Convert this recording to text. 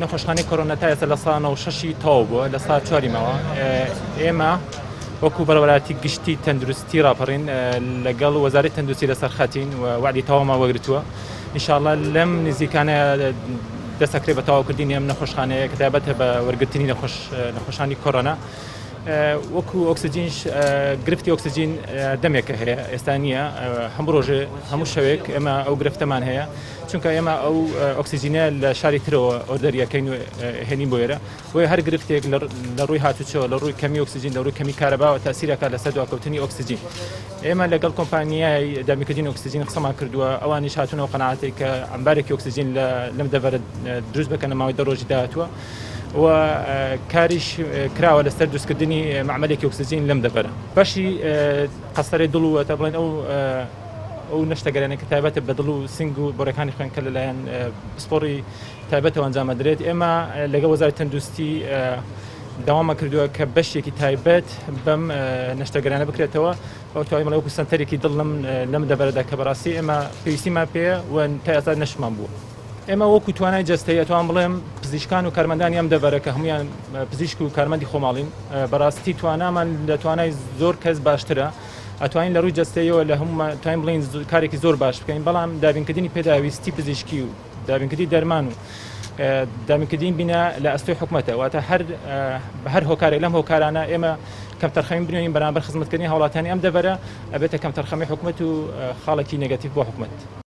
نەخۆشخانەی کۆرۆنا تا ئێستا 96% ی تەواو بووە، 4% ی ماوە. ئێمە وەکو بەڕێوەبەرایەتی گشتی تەندروستی ڕاپەڕین لەگەڵ وەزارەتی تەندروستی لەسەر خەتین و وەعدی تەواومان وەرگرتووە. ئینشاءاللە لەم نزیکانە دەست ئەکرێت بە تەواوکردنی ئەم نەخۆشخانەیە کە تایبەتە بە وەرگرتنی نەخۆشانی کۆرۆنا. وەکو ئۆکسجینش گرفتی ئۆکسجین دەمێکە هەیە ئێستا نییە هەموو ڕۆژێ هەموو شەوێک ئێمە ئەو گرفتەمان هەیە چونکە ئێمە ئەو ئۆکسجینە لە شاری ترەوە order ی ئەکەین و هێنین بۆ ئێرە بۆیە هەر گرفتێک لە ڕووی هاتوچۆ لە ڕووی کەمی ئۆکسجین لە ڕووی کەمی کارەباوە تاسیرەکە لەسەر دواکەوتنی ئۆکسجین ئێمە لەگەڵ کۆمپانیای دابینکردنی ئۆکسجین قسەمان کردووە ئەوانیش هاتوونەوە قەناعەتێک کە عەمبارێکی ئۆکسجین لەم دەڤەرە دروست بکەن لە ماوەی 10 ڕۆژی داهاتووە و کاریش کراوە لەسەر دروستکردنی مەعمەلێکی ئۆکسجین لەم دەڤەرە بەشی قەسەرەی دڵ و تا بڵێن ئەو ئەو نەشتەگەرانە کە تایبەتە بە دڵ و سنگ و بۆڕەکانی خوێن کە لەلایەن پسپۆڕی تایبەتەوە ئەنجام ئەدرێت ئێمە لەگەڵ وەزارەتی تەندروستی داوامان کردووە کە بەشێکی تایبەت بەم نەشتەگەرانە بکرێتەوە ئەو توانیم بڵێ وەکو سەنتەرێکی دڵ لەم لەم دەڤەرەدا کە بەڕاستی ئێمە پێویستیمان پێیە و تا ئێستا نەشمان بووە. ئێمە وەکو توانای جەستەیی ئەتوانم بڵێم پزیشکان و کارمەندانی ئەم دەڤەرە کە هەموویان پزیشک و کارمەندی خۆماڵین بەڕاستی توانامان لە توانای زۆر کەس باشترە ئەتوانین لە ڕووی جەستەیەوە لە هەموومان توانین بڵێین کارێکی زۆر باش بکەین بەڵام دابینکردنی پێداویستی پزیشکی و دابینکردنی دەرمان و دابینکردنی بینا لە ئەستۆی حکومەتە واتە هەر بە هەر هۆکارێک لەم هۆکارانە ئێمە کەمتەرخەمی بنوێنین بەرامبەر خزمەتکردنی هاوڵاتیانی ئەم دەڤەرە ئەبێتە کەمتەرخەمی حکومەت و خاڵێکی negative بۆ حکومەت.